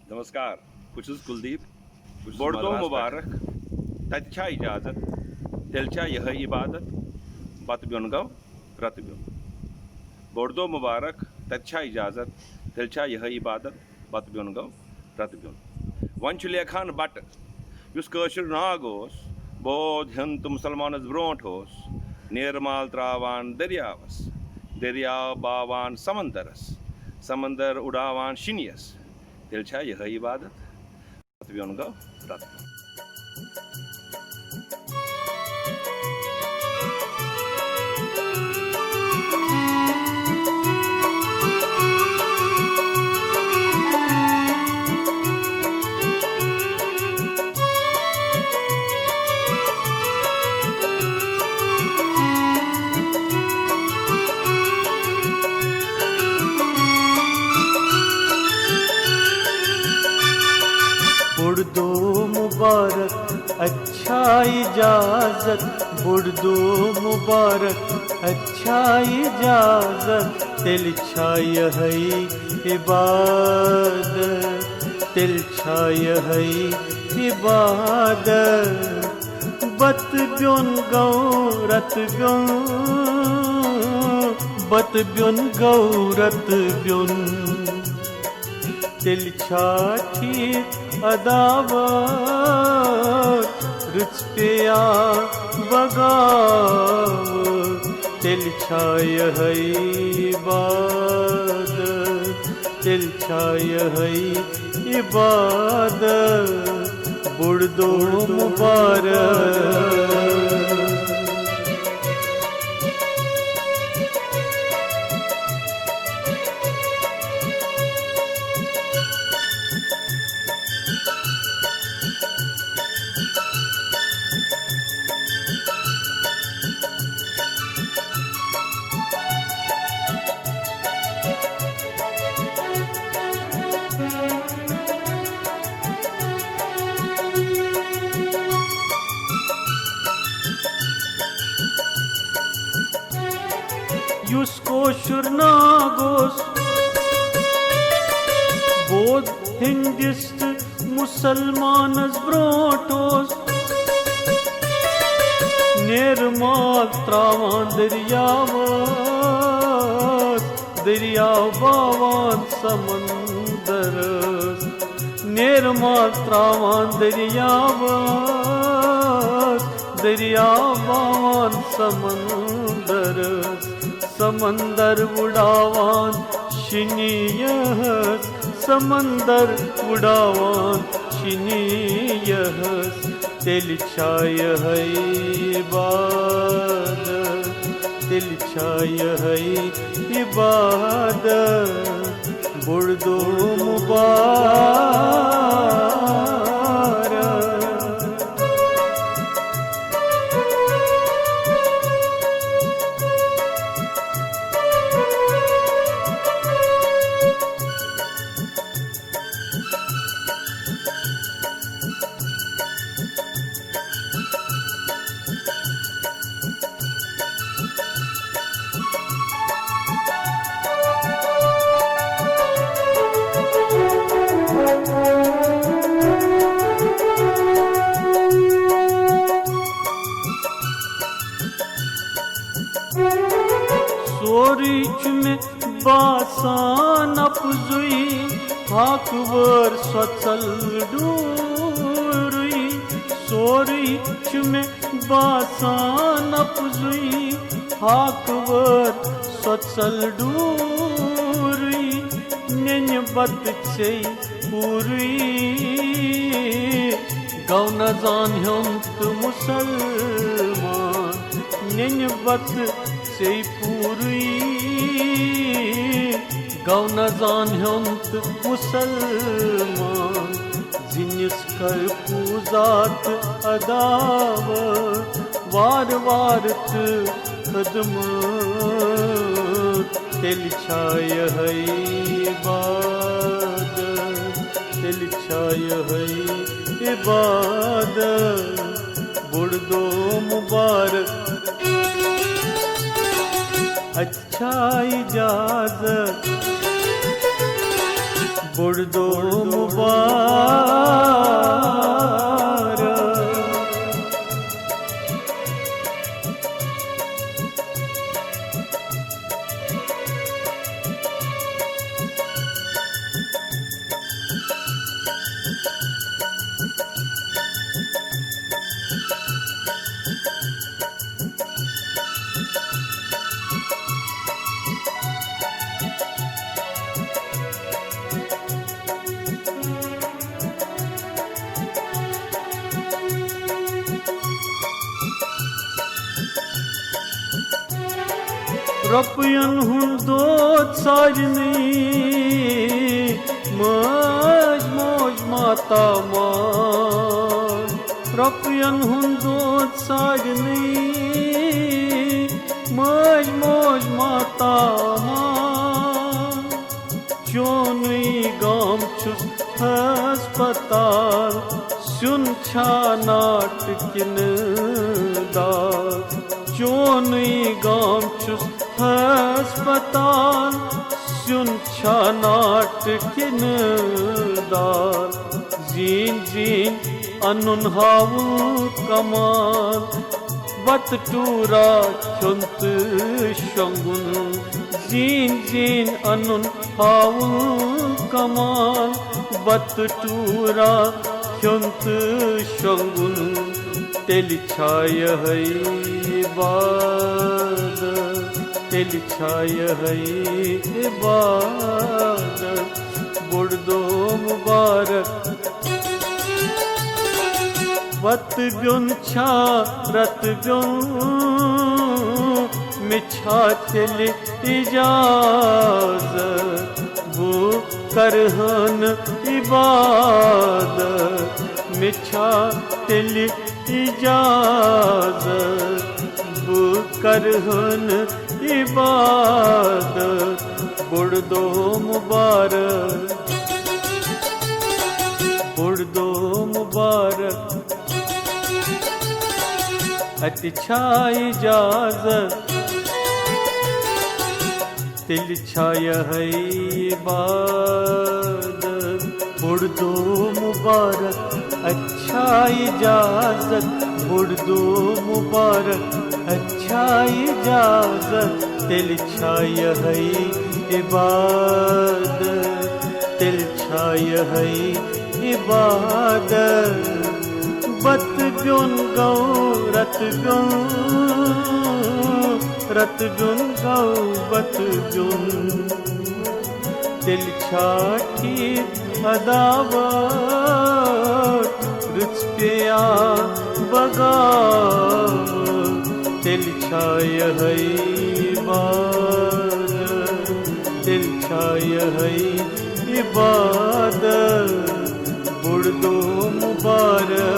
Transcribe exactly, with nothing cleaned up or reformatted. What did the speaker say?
نمسکار، بہٕ چھُس کلدیپ۔ بہٕ چھُس بوٚڑ دۄہ مدرس پٮ۪ٹھ۔ مبارک، تَتہِ چھا اجازت؟ تیٚلہِ چھا یِہے عبادت؟ بتہٕ بیوٚن گوٚو رتہٕ بیوٚن۔ بوٚڑ دۄہ مبارک، تَتہِ چھا اجازت؟ تیٚلہِ چھا یِہے عبادت؟ بتہٕ بیوٚن گوٚو رتہٕ بیوٚن۔ وۄنۍ چھُ لیکھان بٹہٕ، یُس کٲشُر ناگ اوس، بود ہیوٚن تہٕ مُسلمانس برونٛٹھ اوس، نیرمال تراوان دٔریاوس، دٔریاو باوان سمندرس، سمندر اُڑاوان شِنیس۔ تیٚلہِ چھا یِہے عبادت؟ رتہٕ بیوٚن گوٚو رتہٕ بیوٚن۔ بوٚڑ دۄہ مبارک، اچھا اجازت، بوٚڑ دۄہ مبارک، اچھا اجازت، تیٚلہِ چھا یِہے عبادت، تیٚلہِ چھا یِہے عبادت۔ بتہٕ بیوٚن گوٚو رتہٕ بیوٚن، بتہٕ بیوٚن گوٚو رتہٕ بیوٚن۔ تیٚلہِ چھا ٹھیٖک عداوت، رٕژ پیٚیا بغاوت؟ تیٚلہِ چھا یِہے عبادت؟ تیٚلہِ چھا یِہے عبادت؟ بوٚڑ دۄہ مبارک۔ یُس کٲشُر ناگ اوس، بود ہندِس تہٕ مُسلمانس برونٛٹھ اوس، نیرمال تراوان دٔریاوس، دٔریاو باوان سمندرس۔ نیرمال تراوان دٔریاوس، دٔریاو باوان سمندرس۔ سمندر وُڑاوان شِنیَس، سمندر وُڑاوان شِنیَس۔ تیٚلہِ چھا یِہے عبادت؟ تیٚلہِ چھا یِہے عبادت؟ بوٚڑ دۄہ مبارک۔ سورُے چھُ مےٚ باسان اَپزُے، ہاکہٕ وٲر سۄژل ڈوٗرٕے۔ سورُے چھُ مےٚ باسان اَپزُے، ہاکہٕ وٲر سۄژل ڈوٗرٕے۔ نِنہِ بتہٕ ژے پوٗرٕے، گوٚو نہ زان ہیوٚن تہٕ مُسلمان۔ نِنہِ بتہٕ ژے پوٗرٕے، گوٚو نہ زان ہیوٚن تہٕ مُسلمان۔ زِنِس کر پوٗزا تہٕ ادا وارٕ وارٕ تہٕ خدمت۔ تیٚلہِ چھا یِہے عبادت؟ تیٚلہِ چھا یِہے عبادت؟ بوٚڑ دۄہ مُبارک۔ اَتہِ چھا اِجازت؟ بوٚڑ دۄہ مُبارک۔ رۄپین ہُنٛد دود سارنٕے، مٲج موج ماتامال۔ رۄپین ہُنٛد دود سارنٕے، مٲج موج ماتامال۔ چونُے گام چھُس ہسپتال، سیُن چھا ناٹہٕ کِنہٕ دال؟ چونُے گام چھُس ہسپتال، سیُن چھا ناٹہٕ کِنہٕ دال؟ زیٖنۍ زیٖنۍ اَنُن ہاوُن کمال، بتہٕ ٹوٗرا کھیوٚن تہٕ شۄنٛگُن۔ زیٖنۍ زیٖنۍ اَنُن ہاوُن کمال، بتہٕ ٹوٗرا کھیوٚن تہٕ شۄنٛگُن۔ تیٚلہِ چھا یِہوٚے عبادت، تیٚلہِ چھا یِہوٚے عبادت؟ بوٚڑ دۄہ مُبارک۔ بتہٕ بیوٚن چھا رتہٕ بیوٚن، مےٚ چھا تیٚلہِ اجازت؟ بہٕ کرٕہن عبادت، مےٚ چھا تیٚلہِ اجازت؟ بہٕ کرٕہن عبادت۔ بوٚڑ دۄہ مُبارک، بوٚڑ دۄہ مُبارک۔ اَتہِ چھا اجازت؟ تیٚلہِ چھا یِہوٚے عبادت؟ بوٚڑ دۄہ مُبارک، اَتہِ چھا اجازت؟ بوٚڑ دۄہ مُبارک، اَتہِ چھا اجازت؟ تیٚلہِ چھا یِہوٚے عبادت؟ تیٚلہِ چھا یِہوٚے عبادت؟ بتہٕ بیوٚن گوٚو رتہٕ بیوٚن، رتہٕ بیوٚن گوٚو بتہٕ بیوٚن۔ تیٚلہِ چھا ٹھیٖک عداوت، رٕژ پیٚیا بغاوت؟ تیٚلہِ چھا یِہوٚے عبادت، تیٚلہِ چھا یِہوٚے عبادت؟ بوٚڑ دۄہ مُبارک۔